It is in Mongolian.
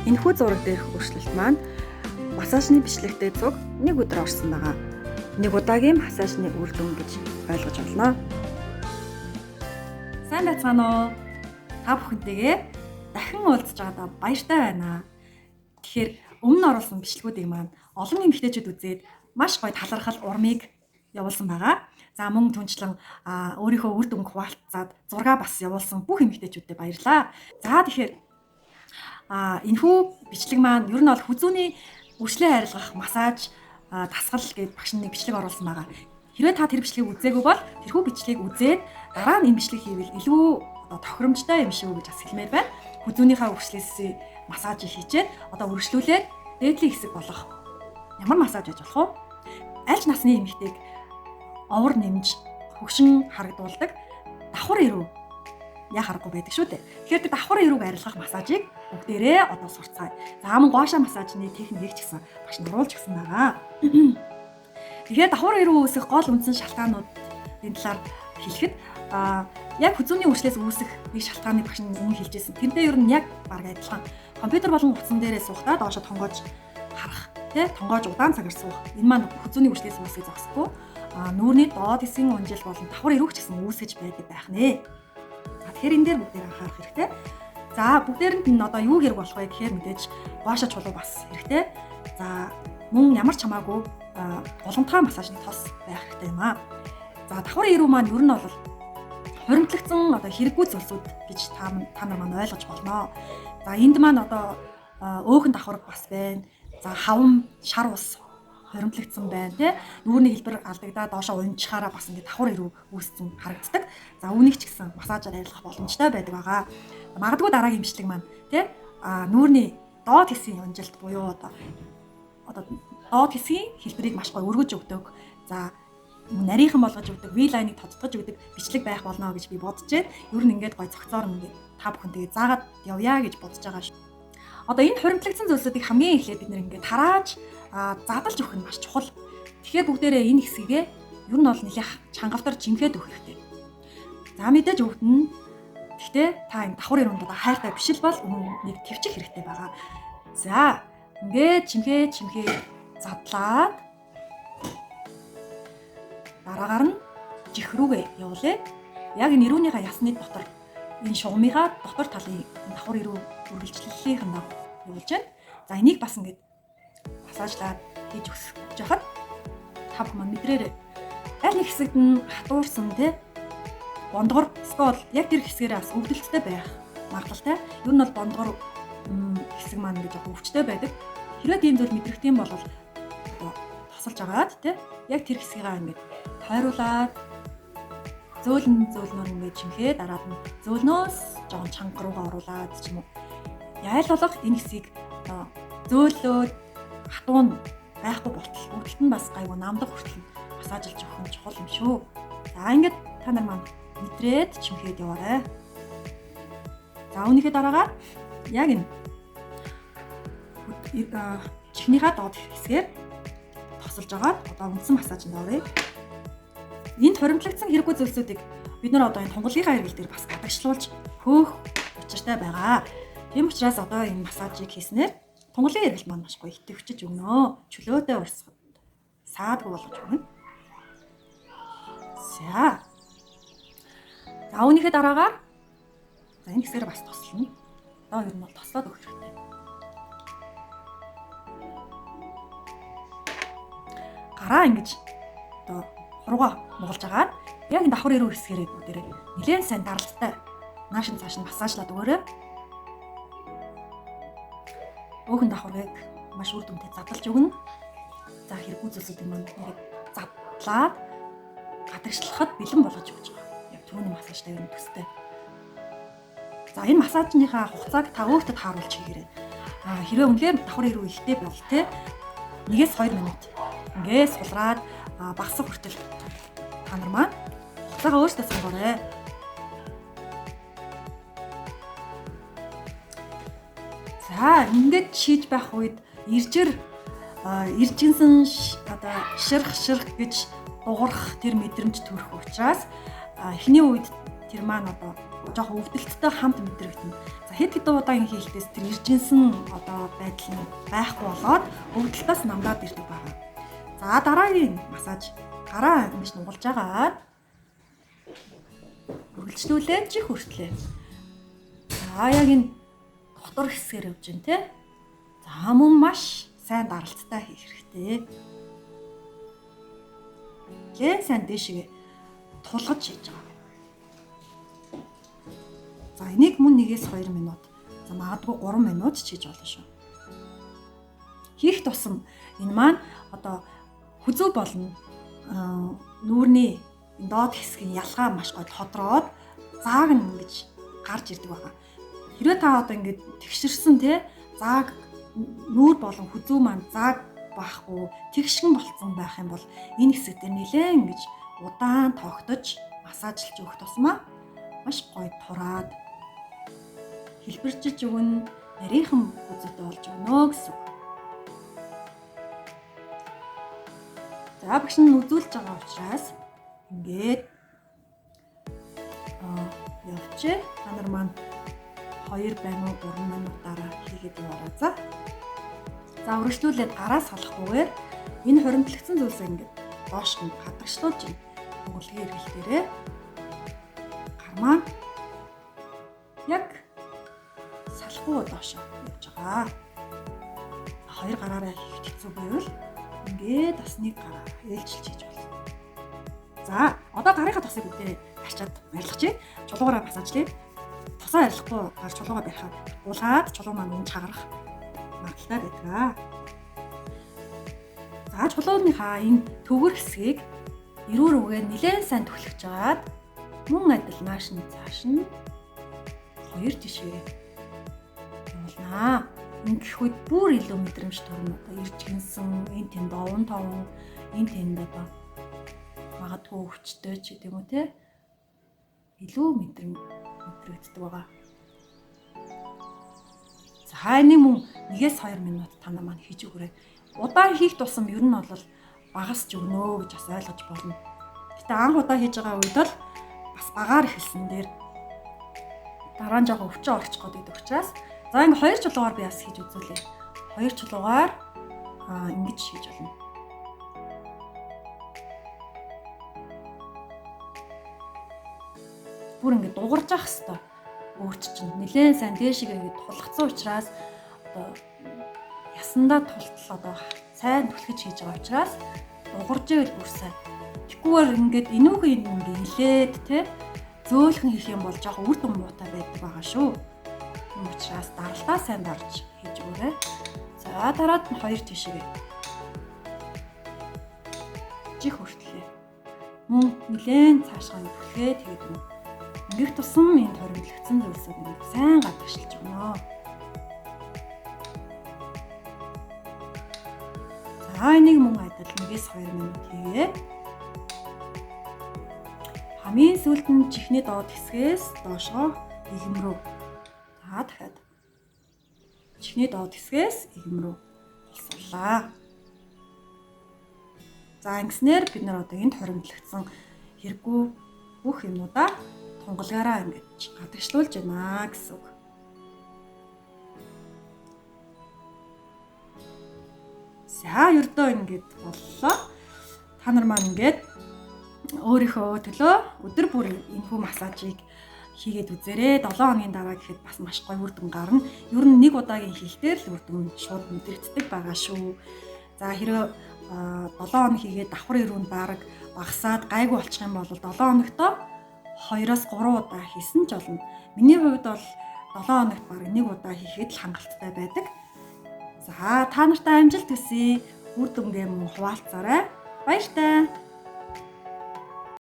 Энэхүү зураг дээрх өөрчлөлт маань массажны бичлэгтэй цуг нэг өдөр орсон байгаа. Нэг удаагийн массажны үр дүн гэж ойлгож байна. Сайн байцгаана уу? Та бүхэнтэйгээ дахин уулзж байгаадаа баяртай байна. Тэгэхээр өмнө оруулсан бичлэгүүдийг маань олон эмэгтэйчүүд үзээд маш гоё талархал урмыг явуулсан байгаа. За мөн түнчлэн өөрийнхөө үр дүнг хуваалцаад зураг бас явуулсан бүх эмэгтэйчүүдэд баярлалаа. За тэгэхээр энэхүү бичлэг маань ер нь бол хүзүүний үрчлээ арилгах массаж дасгал гээд багш нэг бичлэг оруулсан байгаа. Хэрвээ та тэр бичлэгийг үзээгүй бол тэрхүү бичлэгийг үзээд дараа нь энэ бичлэг хийвэл илүү одоо тохиромжтой юм шиг үү гэж бас хэлмээр байна. Хүзүүнийхээ үрчлээс массаж хийчээд одоо үргэлжлүүлээд дээдлийн хэсэг болох ямар массаж хийж болох вэ? Аль ч насны эмэгтэйг овор нэмж хөгшин харагдуулдаг давхар эрүү яа харахгүй байдаг шүү дээ. Тэгэхээр тэр давхар эрүүг арилгах массажийг бүгдээрээ одоо сурцгаая. За мөн гоошо массажны техникийг ч гэсэн багш нь оруулж гисэн байгаа. Тэгэхээр давхар эрүү үүсэх гол үндсэн шалтгаануудын талаар хэлэхэд яг хүзүүний үрчлээс үүсэх нэг шалтгааныг багш нь өмнө хэлж ирсэн. Тэрнтэй ер нь яг баг адилхан. Компьютер болон утсан дээрээ суухдаа доошо тонгоож харах, тий, тонгоож удаан цагаар суух. Энэ маань хүзүүний үрчлээс үүсэх зогсохгүй. Нүүрний доод хэсгийн унжил болон давхар эрүүг ч гэсэн үүсгэж байдаг байх нэ. За тэгэхээр энэ дээр бүгдээр анхаарах хэрэгтэй. За бүгдээрэнд нь одоо юу хэрэг болох вэ гэхээр мэдээж гоошо чулуу бас хэрэгтэй. За мөн ямар ч хамаагүй гулгамтгай массажны тос байх хэрэгтэй юм аа. За давхар эрүү маань ер нь бол хуримтлагдсан одоо хэрэггүй зүйлсүүд гэж та нар маань ойлгож болно. За энд маань одоо өөхөн давхар бас байна. За хаван шар ус хуримтлагдсан байна тий. Нүүрний хэлбэр алдагдаад доошоо унжихаараа бас ингээд давхар эрүү үүссэн харагддаг. За үүнийг ч гэсэн массажаар арилгах боломжтой байдаг байгаа. Магадгүй дараагийн бичлэг маань тий нүүрний доод хэсгийн унжилт буюу одоо доод хэсгийн хэлбэрийг маш гоё өргөж өгдөг. За нарийнхан болгож өгдөг, V-line-ыг тодтогч өгдөг бичлэг байх болно гэж би бодож байна. Ер нь ингээд гоё цогцоор ингээд та бүхэн тэгээ заагаад явъя гэж бодож байгаа шүү. Одоо энэ хуримтлагдсан зүйлсүүдийг хамгийн эхлээд бид нэр ингээд тарааж задалж өгөх нь маш чухал. Тэгэхээр бүгдээрээ энэ хэсгээ ер нь бол нэлээх чангавтар жимхэд өгөх хэрэгтэй. За мэдээж өвдөн. Гэхдээ та энэ давхар эрүүнд одоо хайртай биш л бол өмнө нэг төвчих хэрэгтэй байгаа. За ингээд чимхээ задлаад дараагаар нь жих рүүгээ явуулъя. Яг энэ эрүүнийхээ ясны дотор энэ шугамынхаа дотор талын давхар эрүү үргэлжлэлийнхэн дагуу явуулж байна. За энийг бас ингээд массажлаад хийж өсгөх жахад та бүхэн мэдрээрэй. Аль нэг хэсэгт нь хатуурсан тий бондгор эсвэл яг тэр хэсгээрээ бас өвдөлттэй байх магадлалтай. Ер нь бол бондгор хэсэг маань ингэж яг өвчтэй байдаг. Хэрвээ тийм зүйл мэдрэх юм бол одоо тосолж агаад тий яг тэр хэсгийгээ ингээд тойруулаад зөөлнөр ингээд чимхээ дараад нь зөөлнөөс жоохон чанга руугаа оруулаад ч юм уу. Яйл болох энэ хэсгийг зөөлөөд хатуун байхгүй болтол өвдөлт нь бас гайгүй намдах хүртэл массажлж өгөх нь чухал юм шүү. За ингээд та нар маань мэдрээд чимхээд яваарай. За үүнийхээ дараагаар яг энэ чихнийхээ доод хэсгээр тосолж агаад одоо үндсэн массажинд оръё. Энд хуримтлагдсан хэрэггүй зүйлсүүдийг бид нар одоо энэ тунгалгийнхаа хэрэгэл дээр бас гадагшлуулж хөөх учиртай байгаа. Тийм учраас одоо энэ массажийг хийснээр тунгалгийн хэрэгэл маань маш гоё итэвчж өгнө. Чөлөөтэй урсгад саадгүй болгож өгнө. За. За үүнийхээ дараагаар за энэ хэсгээр бас тослоно. Одоо ер нь бол тослоод өгөх хэрэгтэй. Гараа ингэж одоо хурууга нугалж агаад яг энэ давхар эрүү хэсгээрээ бүгдээрээ нэлээд сайн даралттай нааш нь цааш нь массажлаад өгөөрэй. Өөхөн давхаргыг маш үр дүнтэй задлж өгнө. За хэрэггүй зүйлсүүдийг маань ингээд задлаад гадагшлахад бэлэн болгож өгч байгаа. Яг түрүүний массажтай ер нь төстэй. За энэ массажныхаа хугацааг та өөртөө тааруулж хийгээрэй. Хэрвээ үнэхээр давхар эрүү ихтэй бол те 1-2 минут ингээд сулраад багасах хүртэл та нар маань хугацаагаа өөртөө сонгоорой. За ингээд шийж байх үед иржинсэн одоо ширх гэж дуурах тэр мэдрэмж төрөх учраас эхний үед тэр маань одоо жоохон өвдөлттэй хамт мэдрэгдэнэ. За хэд хэдэн удаагийн хийлтээс тэр иржинсэн одоо байдал нь байхгүй болоод өвдөлтөөс намдаад ирдэг байна. За дараагийн массаж гараа ингэж нугалж агаад үргэлжлүүлээд чих хүртлээ. За яг энэ дотор хэсгээр явж байна те. За мөн маш сайн даралттай хийх хэрэгтэй. Лэн сайн дээшгээ тулгаж хийж байгаа. За энийг мөн 1-2 минут, за магадгүй 3 минут ч хийж болно шүү. Хийх тусам энэ маань одоо хүзүү болно нүүрний доод хэсгийн ялгаа маш гоё тодроод зааг нь ингэж гарч ирдэг байгаа. Хэрвээ та одоо ингэж тэгшэрсэн те зааг нүүр болон хүзүү маань зааг байхгүй тэгшгэн болцсон байх юм бол энэ хэсэг дээр нэлээд ингэж удаан тогтож массажлж өгөх тусмаа маш гоё тураад хэлбэрчилж өгнө, нарийнхан хүзүүтэй болж өгнө гэсэн үг. За багш нь үзүүлж байгаа учраас ингээд явчих. Та нар маань 2 байна уу 3 минутаараа хийгээд яваарай. За. За үргэлжлүүлээд гараа салахгүйгээр энэ хуримтлагдсан зүйлсээ ингээд доош нь хадагшлуулж байна. Монголын эргэлтээрээ гар маань яг салахгүй доош явж байгаа. Хоёр гараараа хийх хэцүү байвал ингээд бас нэг гараар ээлжилж хийж болно. За одоо гарынхаа тосыг бүгдээ арчаад арилгах. Чулуугаараа массажлая. Тосоо арилгахгүй гар чулуугаа барихаар улаад чулуу маань өмч хагарах магадaltaй байдаг. За чулууныхаа энэ төгөр хэсгийг эрүү рүүгээ нэлээд сайн түлхэж агаад мөн адил нааш нь цааш нь хоёр тишээ явуулнаа. Ингэх үед бүр илүү мэдрэмж төрнө. Одоо иржгэнсэн, энэ тэнд овон товон, энэ тэнд одоо магадгүй өвчтөй ч гэдэг юм уу те. Илүү мэдрэгддэг байгаа. За энэ мөн 1-2 минут та нар маань хийж өгөөрэй. Удаан хийх тусам ер нь бол багасч өгнө гэж бас ойлгож болно. Гэтэ анх удаа хийж байгаа үед бол бас багаар эхэлсэн дээр дараа нь жоохон өвчөө орчих гээд байдаг учраас за ингээ хоёр чулуугаар би бас хийж үзүүлээ. Хоёр чулуугаар ингэж хийж болно. Бүр ингээ дугарч ах хэвээр өөрч чинь нэлээд сайн дээшгээ ингэ тулгцсан учраас одоо ясандаа тултал одоо сайн түлхэж хийж байгаа учраас дугарч ивэл бүр сайн. Тэгхгүйгээр ингээд энүүхэн ингэ илээд те зөөлхөн хийх юм бол жоохон үр дүн муутай байдаг байгаа шүү. Тийм учраас даралтаа сайн дарж хийж өгөөрэй. За дараад нь хоёр тишээ. Жих хүртлээ. Мөн нэлээд цаашгаа түлхээ тэгээд өгнө. Ингэх тусам энэ хоримтлагдсан зүйлсүүд нэг сайн гадагшилж өгнө. За энийг мөн адил 1-2 минут хийгээд хамгийн сүүлд нь чихний доод хэсгээс доошоо игэм рүү. За дахиад чихний доод хэсгээс игэм рүү булсуулаа. За ингэснээр бид нар одоо энд хоримтлагдсан хэрэггүй бүх юмнуудаа тунгалгаараа ингэж гадагшлуулж байна гэсэн үг. За ердөө ингэж боллоо. Та нар маань ингээд өөрийнхөө төлөө өдөр бүр энэхүү массажийг хийгээд үзээрэй. 7 хоногийн дараа гэхэд бас маш гоё үр дүн гарна. Ер нь нэг удаагийн хийхдээ л үр дүн шууд мэдрэгддэг байгаа шүү. За хэрэг 7 хоног хийгээд давхар ирүүн бараг багасаад гайгүй болчих юм бол 7 хоногтоо 2-3 удаа хийсэн ч болно. Миний хувьд бол 7 хоногт бараг нэг удаа хийхэд л хангалттай байдаг. За та нартай амжилт хүсье. Үр дүнгээ мөн хуваалцаарай. Баяртай.